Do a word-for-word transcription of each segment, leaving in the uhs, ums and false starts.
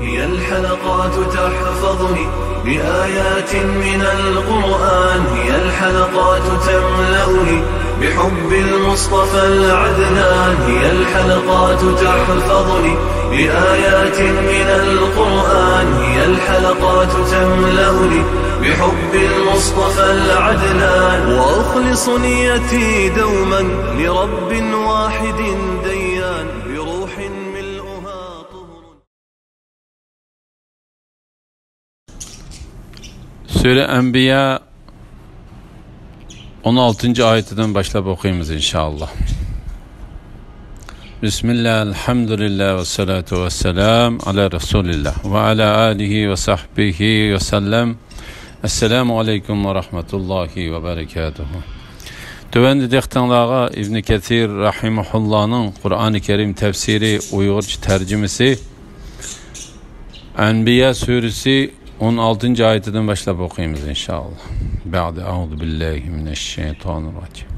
هي الحلقات تحفظني بآيات من القرآن، هي الحلقات تملأني بحب المصطفى العدنان، هي الحلقات تحفظني بآيات من القرآن، هي الحلقات تملأني بحب المصطفى العدنان، وأخلص نيتي دوما لرب واحد ديان، بروح ملؤها طهر. سۈرە ئەنبىيا ئون ئالتىنچى ئايىتىدىن باشلاپ ئوقۇيمىز، ئىنشائاللا. بىسمىللا، ئەلھەمدۇلىللا، ۋەسسالاتۇ ۋەسسالام ئالا رەسۇلىللا ۋە ئالا ئالىھى ۋە سەھبىھى ۋەسەللەم. ئەسسالامۇ ئەلەيكۇم ۋە رەھمەتۇللاھى ۋە بەرىكاتۇھۇ. تۆۋەندە دىققىتىڭلارغا ئىبنى كەسىر رەھىمەھۇللانىڭ قۇرئانى كەرىم تەپسىرى ئۇيغۇرچە تەرجىمىسى ئەنبىيا سۈرىسى ئون ئالتىنچى ئايىتىدىن باشلاپ ئوقۇيمىز، ئىنشائاللا. بەئدە، ئەئۇزۇ بىللاھى مىنەششەيتانىرراجىم.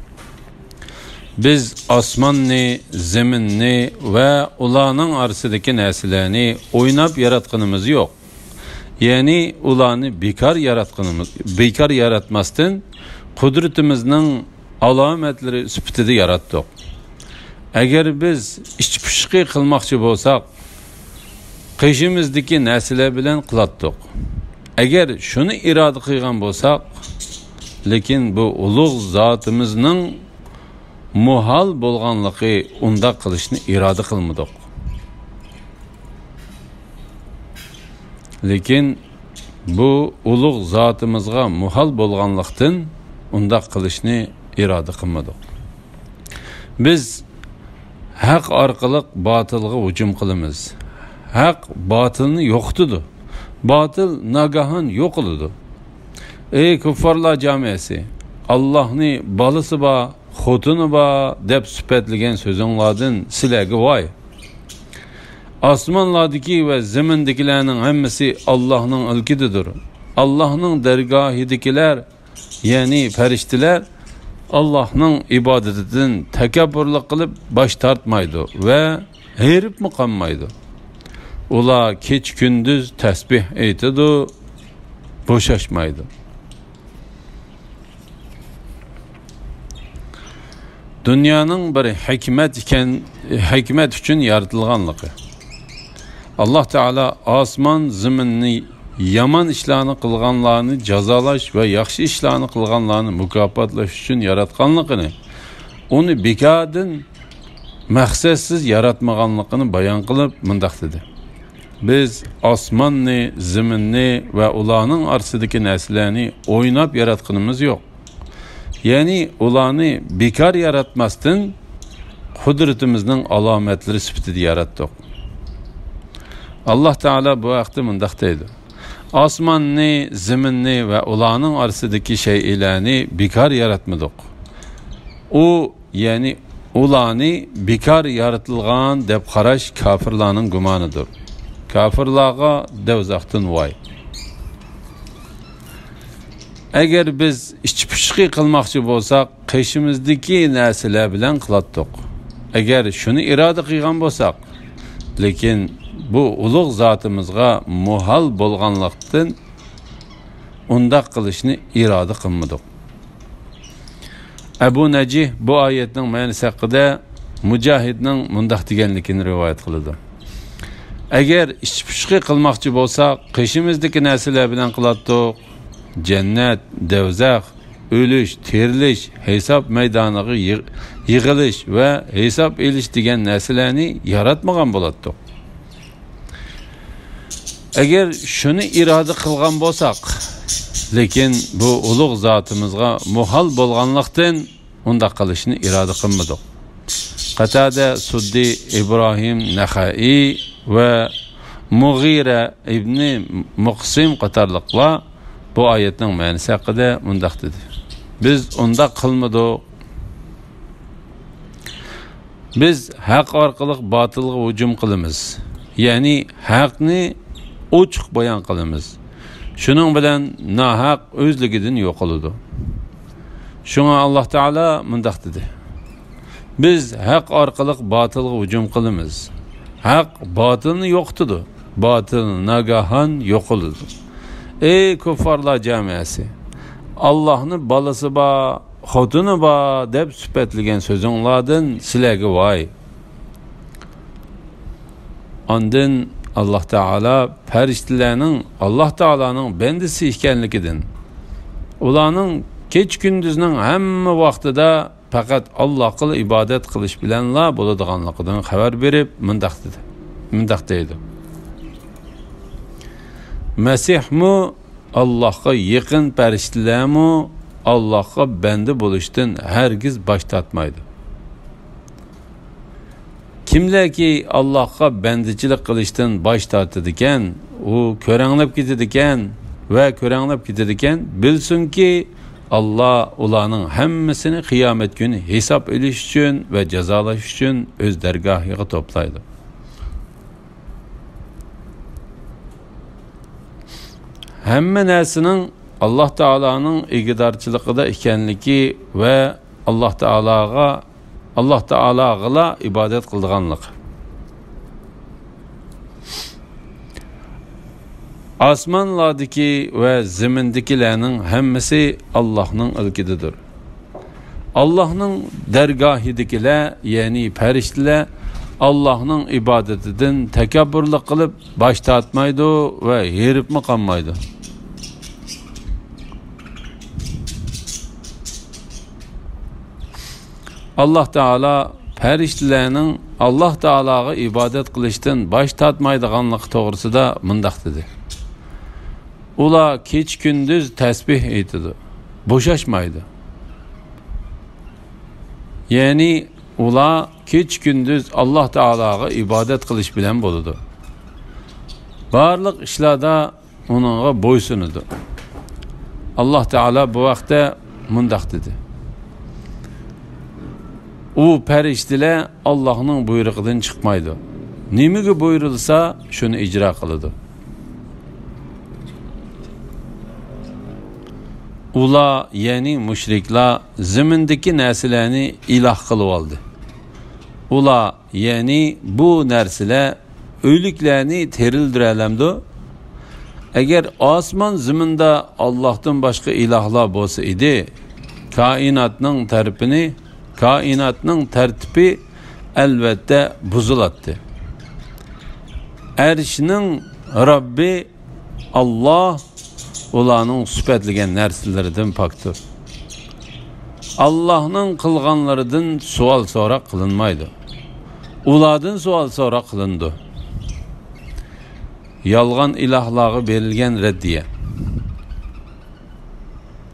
بىز ئاسماننى، زېمىننى ۋە ئۇلارنىڭ ئارىسىدىكى نەرسىلەرنى ئويناپ ياراتقىنىمىز يوق. يەنى ئۇلارنى بىكار ياراتقىنىمىز، بىكار ياراتماستىن، قۇدرىتىمىزنىڭ ئالامەتلىرى سۈپىتىدە ياراتتۇق. ئەگەر بىز ئىچ پۇشۇقى قىلماقچى بولساق، قېشىمىزدىكى نەرسىلەر بىلەن قىلاتتۇق. ئەگەر شۇنى ئىرادە قىلغان بولساق، لېكىن بۇ ئۇلۇغ زاتىمىزنىڭ مۇھال بولغانلىقى، ئۇنداق قىلىشنى ئىرادە قىلمىدۇق. لېكىن بۇ ئۇلۇغ زاتىمىزغا مۇھال بولغانلىقتىن، ئۇنداق قىلىشنى ئىرادە قىلمىدۇق. بىز ھەق ئارقىلىق باتىلغا ھۇجۇم قىلىمىز. ھەق باتىلنى يوقىتىدۇ. باتىل ناگاھان يوقىلىدۇ. ئەي كۇففارلار جامىئەسى! ئاللاھنى بالىسى بار، خوتۇنى بار دەپ سۈپەتلىگەن سۆزۈڭلاردىن سىلەرگە ۋاي! ئاسمانلاردىكى ۋە زېمىندىكىلەرنىڭ ھەممىسى ئاللاھنىڭ ئىلكىدىدۇر. ئاللاھنىڭ دەرگاھىدىكىلەر، يەنى پەرىشتىلەر، ئاللاھنىڭ ئىبادىتىدىن تەكەببۇرلۇق قىلىپ باش تارتمايدۇ ۋە ھېرىپمۇ قالمايدۇ. ئۇلار كېچە-كۈندۈز تەسبىھ ئېيتىدۇ، بوشاشمايدۇ. دۇنيانىڭ بىر ھېكمەت ئىكەن، ھېكمەت ئۈچۈن يارىتىلغانلىقى. ئاللاھ تائالا ئاسمان، زېمىننى، يامان ئىشلارنى قىلغانلارنى جازالاش ۋە ياخشى ئىشلارنى قىلغانلارنى مۇكاپاتلاش ئۈچۈن ياراتقانلىقىنى، ئۇنى بىكاردىن، مەقسەتسىز ياراتمىغانلىقىنى بايان قىلىپ مۇنداق دېدى: بىز ئاسماننى، زېمىننى ۋە ئۇلارنىڭ ئارىسىدىكى نەرسىلەرنى ئويناپ ياراتقىنىمىز يوق. يەنى ئۇلارنى بىكار ياراتماستىن، قۇدرىتىمىزنىڭ ئالامەتلىرى سۈپىتىدە ياراتتۇق. ئاللاھ تائالا بۇ ھەقتە مۇنداق دەيدۇ: ئاسماننى، زېمىننى ۋە ئۇلارنىڭ ئارىسىدىكى شەيئىلەرنى بىكار ياراتمىدۇق. ئۇ، يەنى ئۇلارنى بىكار يارىتىلغان دەپ قاراش كاپىرلارنىڭ گۇمانىدۇر. كاپىرلارغا دوزاختىن ۋاي! ئەگەر بىز ئىچ پۇشۇقى قىلماقچى بولساق، قېشىمىزدىكى نەرسىلەر بىلەن قىلاتتۇق. ئەگەر شۇنى ئىرادە قىلغان بولساق، لېكىن بۇ ئۇلۇغ زاتىمىزغا مۇھال بولغانلىقتىن، ئۇنداق قىلىشنى ئىرادە قىلمىدۇق. ئەبۇ نەجىھ بۇ ئايەتنىڭ مەنىسى ھەققىدە مۇجاھىدنىڭ مۇنداق دېگەنلىكىنى رىۋايەت قىلىدۇ: ئەگەر ئىچ پۇشۇقى قىلماقچى بولساق، قېشىمىزدىكى نەرسىلەر بىلەن قىلاتتۇق. جەننەت، دوزاخ، ئۆلۈش، تىرىلىش، ھېساب مەيدانىغا يىغ-، يىغىلىش ۋە ھېساب ئېلىش دېگەن نەرسىلەرنى ياراتمىغان بولاتتۇق. ئەگەر شۇنى ئىرادە قىلغان بولساق، لېكىن بۇ ئۇلۇغ زاتىمىزغا مۇھال بولغانلىقتىن، ئۇنداق قىلىشنى ئىرادە قىلمىدۇق. قەتادە، سۇددى، ئىبراھىم نەخەئىي ۋە مۇغىرە ئىبنى مۇقسىم قاتارلىقلار بۇ ئايەتنىڭ مەنىسى ھەققىدە مۇنداق دېدى: بىز ئۇنداق قىلمىدۇق. بىز ھەق ئارقىلىق باتىلغا ھۇجۇم قىلىمىز، يەنى ھەقنى ئوچۇق بايان قىلىمىز. شۇنىڭ بىلەن ناھەق ئۆزلۈكىدىن يوقىلىدۇ. شۇڭا ئاللاھ تائالا مۇنداق دېدى: بىز ھەق ئارقىلىق باتىلغا ھۇجۇم قىلىمىز. ھەق باتىلنى يوقىتىدۇ. باتىل ناگاھان يوقىلىدۇ. ئەي كۇففارلار جامىئەسى! ئاللاھنى بالىسى بار، خوتۇنى بار دەپ سۈپەتلىگەن سۆزۈڭلاردىن سىلەرگە ۋاي! ئاندىن ئاللاھ تائالا پەرىشتىلەرنىڭ ئاللاھ تائالانىڭ بەندىسى ئىكەنلىكىدىن، ئۇلارنىڭ كېچە-كۈندۈزنىڭ ھەممە ۋاقتىدا پەقەت ئاللاھقىلا ئىبادەت قىلىش بىلەنلا بولىدىغانلىقىدىن خەۋەر بېرىپ، مۇنداق دېدى، مۇنداق دەيدۇ: مەسىھمۇ، ئاللاھقا يېقىن پەرىشتىلەرمۇ ئاللاھقا بەندە بولۇشتىن ھەرگىز باش تارتمايدۇ. كىملەركى ئاللاھقا بەندىچىلىك قىلىشتىن باش تارتىدىكەن، ئۇ كۆرەڭلەپ كېتىدىكەن ۋە كۆرەڭلەپ كېتىدىكەن، بىلسۇنكى، ئاللاھ ئۇلارنىڭ ھەممىسىنى قىيامەت كۈنى ھېساب ئېلىش ئۈچۈن ۋە جازالاش ئۈچۈن ئۆز دەرگاھىغا توپلايدۇ. ھەممە نەرسىنىڭ ئاللاھ تائالانىڭ ئىگىدارچىلىقىدا ئىكەنلىكى ۋە ئاللاھ تائالاغا، ئاللاھ تائالاغىلا ئىبادەت قىلىدىغانلىق. ئاسمانلاردىكى ۋە زېمىندىكىلەرنىڭ ھەممىسى ئاللاھنىڭ ئىلكىدىدۇر. ئاللاھنىڭ دەرگاھىدىكىلەر، يەنى پەرىشتىلەر، ئاللاھنىڭ ئىبادىتىدىن تەكەببۇرلۇق قىلىپ باش تارتمايدۇ ۋە ھېرىپمۇ قالمايدۇ. ئاللاھ تائالا پەرىشتىلەرنىڭ ئاللاھ تائالاغا ئىبادەت قىلىشتىن باش تارتمايدىغانلىقى توغرىسىدا مۇنداق دېدى: ئۇلار كېچە-كۈندۈز تەسبىھ ئېيتىدۇ، بوشاشمايدۇ. يەنى ئۇلار كېچە-كۈندۈز ئاللاھ تائالاغا ئىبادەت قىلىش بىلەن بولىدۇ. بارلىق ئىشلاردا ئۇنىڭغا بويسۇنىدۇ. ئاللاھ تائالا بۇ ھەقتە مۇنداق دېدى: ئۇ پەرىشتىلەر ئاللاھنىڭ بۇيرۇقىدىن چىقمايدۇ. نېمىگە بۇيرۇلسا، شۇنى ئىجرا قىلىدۇ. ئۇلار، يەنى مۇشرىكلار، زېمىندىكى نەرسىلەرنى ئىلاھ قىلىۋالدى. ئۇلار، يەنى بۇ نەرسىلەر ئۆلۈكلەرنى تىرىلدۈرەلەمدۇ؟ ئەگەر ئاسمان زېمىندا ئاللاھتىن باشقا ئىلاھلار بولسا ئىدى، كائىناتنىڭ تەرىپىنى، كائىناتنىڭ تەرتىپى ئەلۋەتتە بۇزۇلاتتى. ئەرشنىڭ رەببى ئاللاھ ئۇلارنىڭ سۈپەتلىگەن نەرسىلىرىدىن پاكتۇر. ئاللاھنىڭ قىلغانلىرىدىن سوئال-سوراق قىلىنمايدۇ. ئۇلاردىن سوئال-سوراق قىلىنىدۇ. يالغان ئىلاھلارغا بېرىلگەن رەددىيە.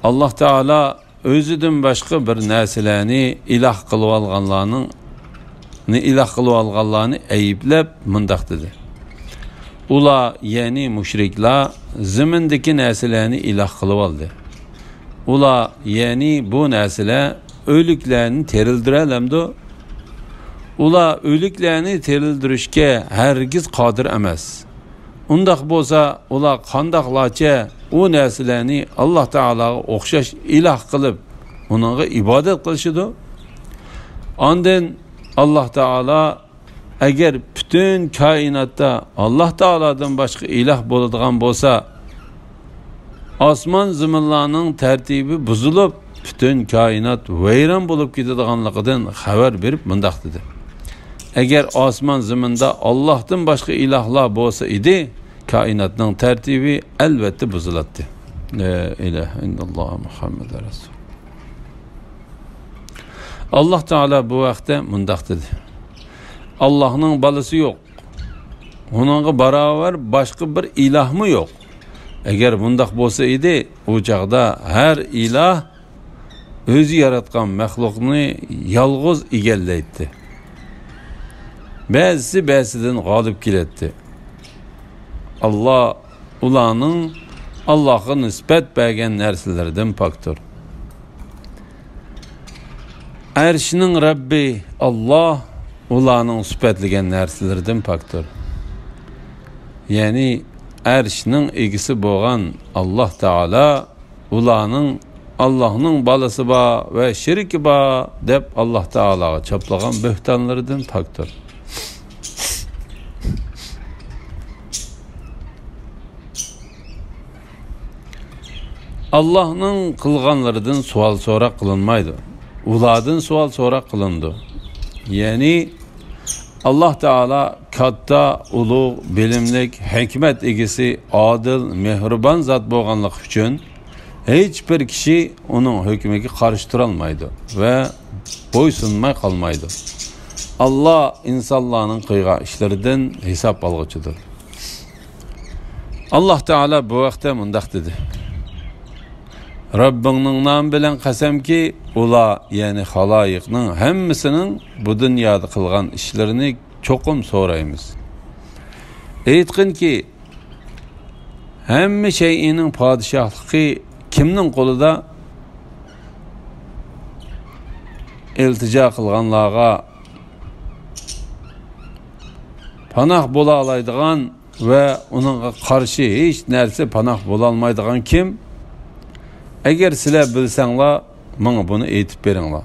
ئاللاھ تائالا ئۆزىدىن باشقا بىر نەرسىلەرنى ئىلاھ قىلىۋالغانلارنىڭ، نى ئىلاھ قىلىۋالغانلارنى ئەيىبلەپ مۇنداق دېدى: ئۇلار، يەنى مۇشرىكلار، زېمىندىكى نەرسىلەرنى ئىلاھ قىلىۋالدى. ئۇلار، يەنى بۇ نەرسىلەر ئۆلۈكلەرنى تىرىلدۈرەلەمدۇ؟ ئۇلار ئۆلۈكلەرنى تىرىلدۈرۈشكە ھەرگىز قادىر ئەمەس. ئۇنداق بولسا، ئۇلار قانداقلارچە ئۇ نەرسىلەرنى ئاللاھ تائالاغا ئوخشاش ئىلاھ قىلىپ، ئۇنىڭغا ئىبادەت قىلىشىدۇ؟ ئاندىن ئاللاھ تائالا، ئەگەر پۈتۈن كائىناتتا ئاللاھ تائالادىن باشقا ئىلاھ بولىدىغان بولسا، ئاسمان زېمىنلارنىڭ تەرتىپى بۇزۇلۇپ، پۈتۈن كائىنات ۋەيران بولۇپ كېتىدىغانلىقىدىن خەۋەر بېرىپ مۇنداق دېدى: ئەگەر ئاسمان زېمىندا ئاللاھتىن باشقا ئىلاھلار بولسا ئىدى، كائىناتنىڭ تەرتىپى ئەلۋەتتە بۇزۇلاتتى. لا ئىلاھە ئىللاللاھ مۇھەممەد رەسۇل. ئاللاھ تائالا بۇ ھەقتە مۇنداق دېدى: ئاللاھنىڭ بالىسى يوق. ئۇنىڭغا باراۋەر باشقا بىر ئىلاھمۇ يوق. ئەگەر بۇنداق بولسا ئىدى، ئۇ چاغدا ھەر ئىلاھ ئۆزى ياراتقان مەخلۇقنى يالغۇز ئىگىلەيتتى. بەزىسى بەزىسىدىن غالىب كېلەتتى. ئاللاھ ئۇلارنىڭ ئاللاھقا نىسبەت بەرگەن نەرسىلىرىدىن پاكتۇر. ئەرشنىڭ رەببى ئاللاھ ئۇلارنىڭ سۈپەتلىگەن نەرسىلىرىدىن پاكتۇر. يەنى ئەرشنىڭ ئىگىسى بولغان ئاللاھ تائالا ئۇلارنىڭ ئاللاھنىڭ بالىسى بار ۋە شېرىكى بار دەپ ئاللاھ تائالاغا چاپلىغان بۆھتانلىرىدىن پاكتۇر. ئاللاھنىڭ قىلغانلىرىدىن سوئال-سوراق قىلىنمايدۇ. ئۇلاردىن سوئال-سوراق قىلىنىدۇ. يەنى، ئاللاھ تائالا كاتتا، ئۇلۇغ، بىلىملىك، ھېكمەت ئىگىسى، ئادىل، مېھرىبان زات بولغانلىقى ئۈچۈن، ھېچبىر كىشى ئۇنىڭ ھۆكمىگە قارشى تۇرالمايدۇ ۋە بويسۇنماي قالمايدۇ. ئاللاھ ئىنسانلارنىڭ قىلغان ئىشلىرىدىن ھېساب ئالغۇچىدۇر. ئاللاھ تائالا بۇ ھەقتە مۇنداق دېدى: رەببىڭنىڭ نامى بىلەن قەسەمكى، ئۇلار، يەنى خالايىقنىڭ ھەممىسىنىڭ بۇ دۇنيادا قىلغان ئىشلىرىنى چوقۇم سورايمىز. ئېيتقىنكى، ھەممە شەيئىنىڭ پادىشاھلىقى كىمنىڭ قولىدا؟ ئىلتىجا قىلغانلارغا پاناھ بولالايدىغان ۋە ئۇنىڭغا قارشى ھېچ نەرسە پاناھ بولالمايدىغان كىم؟ ئەگەر سىلەر بىلسەڭلار، ماڭا بۇنى ئېيتىپ بېرىڭلار.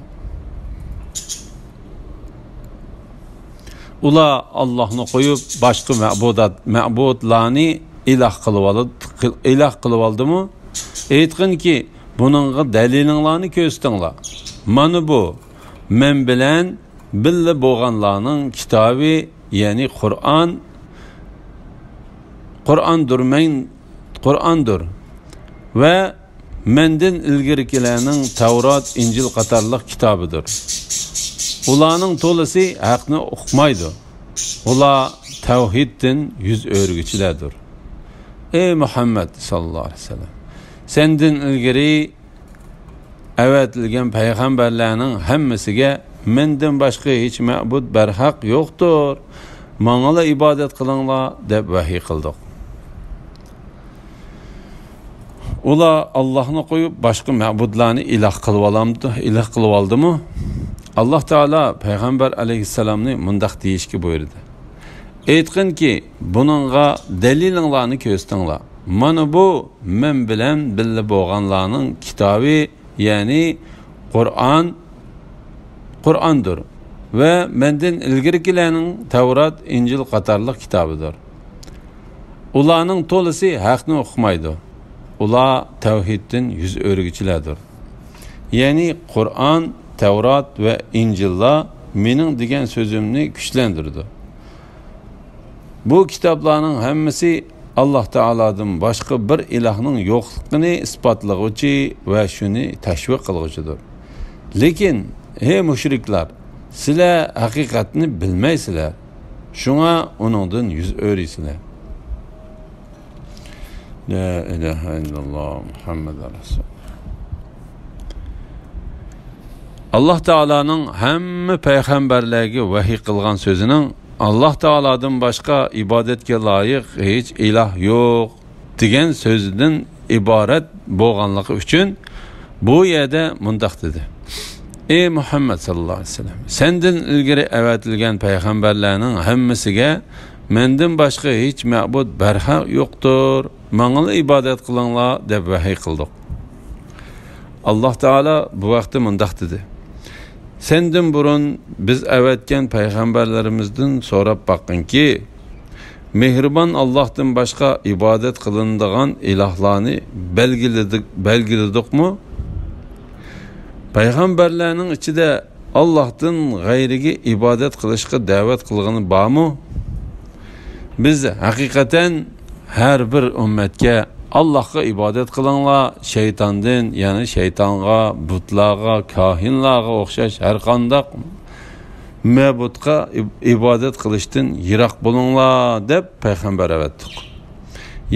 ئۇلار ئاللاھنى قويۇپ، باشقا مەبۇدات، مەبۇدلارنى ئىلاھ قىلىۋالد-، ئىلاھ قىلىۋالدىمۇ؟ ئېيتقىنكى، بۇنىڭغا دەلىلىڭلارنى كۆرسىتىڭلار. مانا بۇ، مەن بىلەن بىللە بولغانلارنىڭ كىتابى، يەنى قۇرئان، قۇرئاندۇر، مەن، قۇرئاندۇر ۋە مەندىن ئىلگىرىكىلەرنىڭ تەۋرات، ئىنجىل قاتارلىق كىتابىدۇر. ئۇلارنىڭ تولىسى ھەقنى ئۇقمايدۇ. ئۇلار تەۋھىدتىن يۈز ئۆرۈگۈچىلەردۇر. ئەي مۇھەممەد ساللاللاھۇ ئەلەيھى ۋەسەللەم، سەندىن ئىلگىرى ئەۋەتىلگەن پەيغەمبەرلەرنىڭ ھەممىسىگە مەندىن باشقا ھېچ مەبۇد بەرھەق يوقتۇر، ماڭىلا ئىبادەت قىلىڭلار دەپ ۋەھىي قىلدۇق. ئۇلار ئاللاھنى قويۇپ باشقا مەبۇدلارنى ئىلاھ قىلىۋالامدۇ-، ئىلاھ قىلىۋالدىمۇ؟ ئاللاھ تائالا پەيغەمبەر ئەلەيھىسسالامنى مۇنداق دېيىشكە بۇيرۇدى: ئېيتقىنكى، بۇنىڭغا دەلىلىڭلارنى كۆرسىتىڭلار. مانا بۇ مەن بىلەن بىللە بولغانلارنىڭ كىتابى، يەنى قۇرئان، قۇرئاندۇر ۋە مەندىن ئىلگىرىكىلەرنىڭ تەۋرات، ئىنجىل قاتارلىق كىتابىدۇر. ئۇلارنىڭ تولىسى ھەقنى ئۇقمايدۇ. ئۇلار تەۋھىدتىن يۈز ئۆرۈگۈچىلەردۇر. يەنى قۇرئان، تەۋرات ۋە ئىنجىللار مېنىڭ دېگەن سۆزۈمنى كۈچلەندۈرىدۇ. بۇ كىتابلارنىڭ ھەممىسى ئاللاھ تائالادىن باشقا بىر ئىلاھنىڭ يوقلۇقىنى ئىسپاتلىغۇچى ۋە شۇنى تەشۋىق قىلغۇچىدۇر. لېكىن، ھەي مۇشرىكلار، سىلەر ھەقىقەتنى بىلمەيسىلەر، شۇڭا ئۇنىڭدىن يۈز ئۆرۈيسىلەر. لا ئىلاھە ئىللاللاھ مۇھەممەدۇر رەسۇلۇللاھ. ئاللاھ تائالانىڭ ھەممە پەيغەمبەرلەرگە ۋەھىي قىلغان سۆزىنىڭ «ئاللاھ تائالادىن باشقا ئىبادەتكە لايىق ھېچ ئىلاھ يوق» دېگەن سۆزدىن ئىبارەت بولغانلىقى ئۈچۈن، بۇ يەردە مۇنداق دېدى: ئەي مۇھەممەد ساللاللاھۇ ئەلەيھى ۋەسەللەم، سەندىن ئىلگىرى ئەۋەتىلگەن پەيغەمبەرلەرنىڭ ھەممىسىگە مەندىن باشقا ھېچ مەبۇد بەرھەق يوقتۇر، ماڭىلا ئىبادەت قىلىڭلار دەپ ۋەھىي قىلدۇق. ئاللاھ تائالا بۇ ھەقتە مۇنداق دېدى: سەندىن بۇرۇن بىز ئەۋەتكەن پەيغەمبەرلىرىمىزدىن سوراپ باققىنكى، مېھرىبان ئاللاھتىن باشقا ئىبادەت قىلىنىدىغان ئىلاھلارنى بەلگىلىدىك-، بەلگىلىدۇقمۇ؟ پەيغەمبەرلەرنىڭ ئىچىدە ئاللاھتىن غەيرىگە ئىبادەت قىلىشقا دەۋەت قىلغىنى بارمۇ؟ بىز ھەقىقەتەن ھەر بىر ئۈممەتكە «ئاللاھقا ئىبادەت قىلىڭلار، شەيتاندىن، يەنى شەيتانغا، بۇتلارغا، كاھىنلارغا ئوخشاش ھەرقانداق مەبۇدقا ئىب-، ئىبادەت قىلىشتىن يىراق بولۇڭلار» دەپ پەيغەمبەر ئەۋەتتۇق.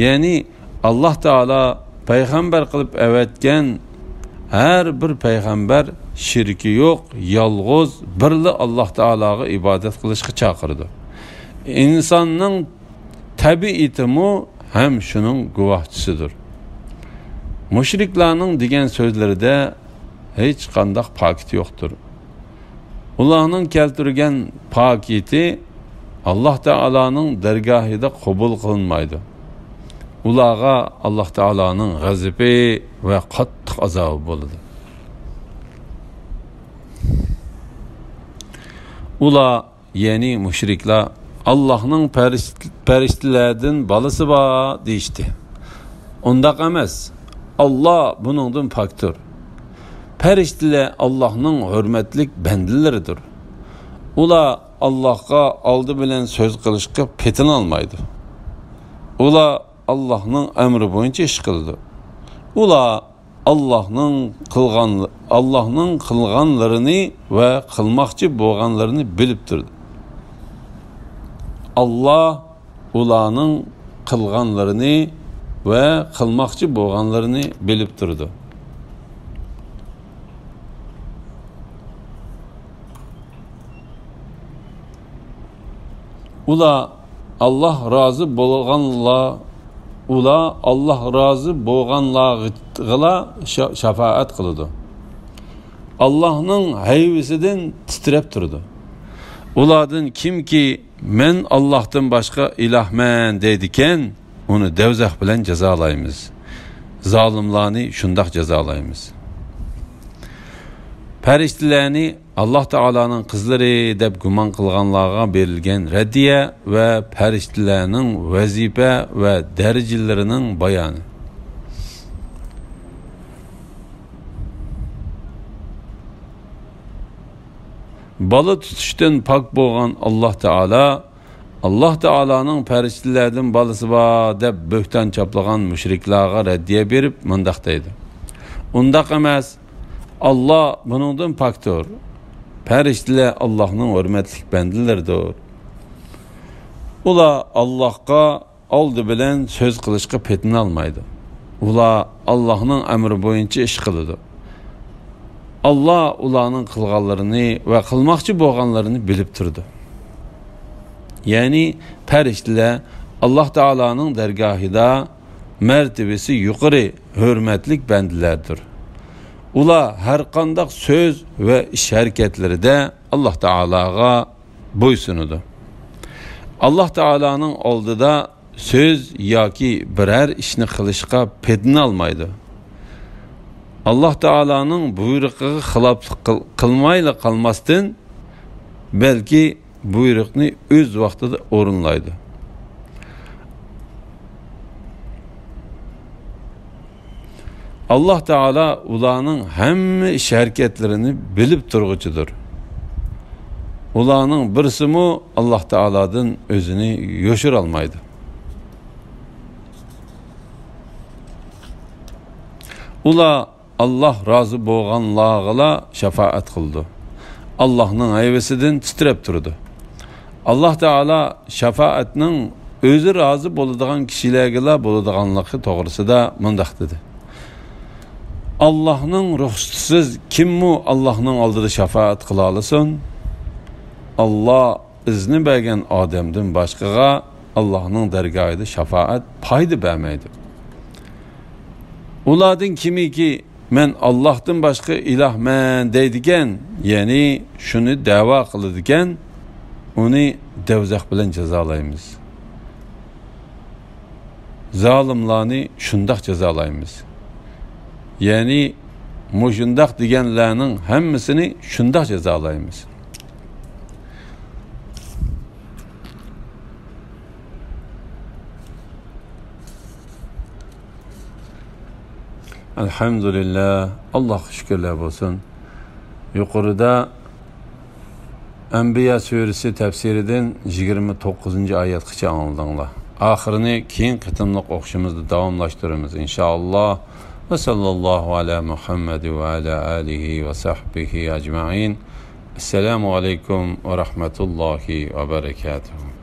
يەنى ئاللاھ تائالا پەيغەمبەر قىلىپ ئەۋەتكەن ھەر بىر پەيغەمبەر شېرىكى يوق، يالغۇز بىرلا ئاللاھ تائالاغا ئىبادەت قىلىشقا چاقىرىدۇ. ئىنساننىڭ تەبىئىتىمۇ ھەم شۇنىڭ گۇۋاھچىسىدۇر. مۇشرىكلارنىڭ دېگەن سۆزلىرىدە ھېچقانداق پاكىت يوقتۇر. ئۇلارنىڭ كەلتۈرگەن پاكىتى ئاللاھ تائالانىڭ دەرگاھىدا قوبۇل قىلىنمايدۇ. ئۇلارغا ئاللاھ تائالانىڭ غەزىپى ۋە قاتتىق ئازابى بولىدۇ. ئۇلار، يەنى مۇشرىكلار، «ئاللاھنىڭ پەرىشت-، پەرىشتىلەردىن بالىسى بار» دېيىشتى. ئۇنداق ئەمەس. ئاللا بۇنىڭدىن پاكتۇر. پەرىشتىلەر ئاللاھنىڭ ھۆرمەتلىك بەندىلىرىدۇر. ئۇلار ئاللاھقا ئالدى بىلەن سۆز قىلىشقا پېتىنالمايدۇ. ئۇلار ئاللاھنىڭ ئەمرى بويىچە ئىش قىلىدۇ. ئۇلار ئاللاھنىڭ قىلغان، ئاللاھنىڭ قىلغانلىرىنى ۋە قىلماقچى بولغانلىرىنى بىلىپ تۇرىدۇ. ئاللاھ ئۇلارنىڭ قىلغانلىرىنى ۋە قىلماقچى بولغانلىرىنى بىلىپ تۇرىدۇ. ئۇلار ئاللاھ رازى بولغانلار، ئۇلار ئاللاھ رازى بولغانلارغىلا شا-، شاپائەت قىلىدۇ. ئاللاھنىڭ ھەيۋىسىدىن تىترەپ تۇرىدۇ. ئۇلاردىن كىمكى «مەن ئاللاھتىن باشقا ئىلاھمەن» دەيدىكەن، ئۇنى دەۋزەخ بىلەن جازالايمىز. زالىملارنى شۇنداق جازالايمىز. پەرىشتىلەرنى ئاللاھ تائالانىڭ قىزلىرى دەپ گۇمان قىلغانلارغا بېرىلگەن رەددىيە ۋە پەرىشتىلەرنىڭ ۋەزىپە ۋە دەرىجىلىرىنىڭ بايانى. بالا تۇتۇشتىن پاك بولغان ئاللاھ تائالا، ئاللاھ تائالانىڭ پەرىشتىلەردىن بالىسى بار دەپ بۆھتان چاپلىغان مۇشرىكلارغا رەددىيە بېرىپ مۇنداق دەيدۇ: ئۇنداق ئەمەس، ئاللاھ بۇنىڭدىن پاكتۇر. پەرىشتىلەر ئاللاھنىڭ ھۆرمەتلىك بەندىلىرىدۇر. ئۇلار ئاللاھقا ئالدى بىلەن سۆز قىلىشقا پېتىنالمايدۇ. ئۇلار ئاللاھنىڭ ئەمرى بويىچە ئىش قىلىدۇ. ئاللاھ ئۇلارنىڭ قىلغانلىرىنى ۋە قىلماقچى بولغانلىرىنى بىلىپ تۇرىدۇ. يەنى پەرىشتىلەر ئاللاھ تائالانىڭ دەرگاھىدا مەرتىۋىسى يۇقىرى، ھۆرمەتلىك بەندىلەردۇر. ئۇلار ھەرقانداق سۆز ۋە ئىش ھەرىكەتلىرىدە ئاللاھ تائالاغا بويسۇنىدۇ. ئاللاھ تائالانىڭ ئالدىدا سۆز ياكى بىرەر ئىشنى قىلىشقا پېتىنالمايدۇ. ئاللاھ تائالانىڭ بۇيرۇقىغا خىلاپلىق قىل-، قىلمايلا قالماستىن، بەلكى بۇيرۇقنى ئۆز ۋاقتىدا ئورۇنلايدۇ. ئاللاھ تائالا ئۇلارنىڭ ھەممە ئىش ھەرىكەتلىرىنى بىلىپ تۇرغۇچىدۇر. ئۇلارنىڭ بىرسىمۇ ئاللاھ تائالادىن ئۆزىنى يوشۇرالمايدۇ. ئۇلار ئاللاھ رازى بولغانلارغىلا شاپائەت قىلىدۇ. ئاللاھنىڭ ھەيۋىسىدىن تىترەپ تۇرىدۇ. ئاللاھ تائالا شاپائەتنىڭ ئۆزى رازى بولىدىغان كىشىلەرگىلا بولىدىغانلىقى توغرىسىدا مۇنداق دېدى: ئاللاھنىڭ رۇخسىتىسىز كىممۇ ئاللاھنىڭ ئالدىدا شاپائەت قىلالىسۇن؟ ئاللاھ ئىزنى بەرگەن ئادەمدىن باشقىغا ئاللاھنىڭ دەرگاھىدا شاپائەت پايدا بەرمەيدۇ. ئۇلاردىن كىمكى «مەن ئاللاھتىن باشقا ئىلاھمەن» دەيدىكەن، يەنى شۇنى دەۋا قىلىدىكەن، ئۇنى دەۋزەخ بىلەن جازالايمىز. زالىملارنى شۇنداق جازالايمىز. يەنى مۇشۇنداق دېگەنلەرنىڭ ھەممىسىنى شۇنداق جازالايمىز. ئەلھەمدۇلىللا، ئاللاھقا شۈكۈرلەر بولسۇن. يۇقىرىدا ئەنبىيا سۈرىسى تەپسىرىدىن يىگىرمە توققۇزىنچى ئايەتكىچە ئاڭلىدىڭلار. ئاخىرىنى كېيىن قېتىملىق ئوقۇشىمىزدا داۋاملاشتۇرىمىز، ئىنشائاللا. ۋە ساللاللاھۇ ئەلا مۇھەممەد ۋە ئەلا ئالىھى ۋە سەھبىھى ئەجمەئىن. ئەسسالامۇ ئەلەيكۇم ۋە رەھمەتۇللاھى ۋە بەرەكاتۇھۇ.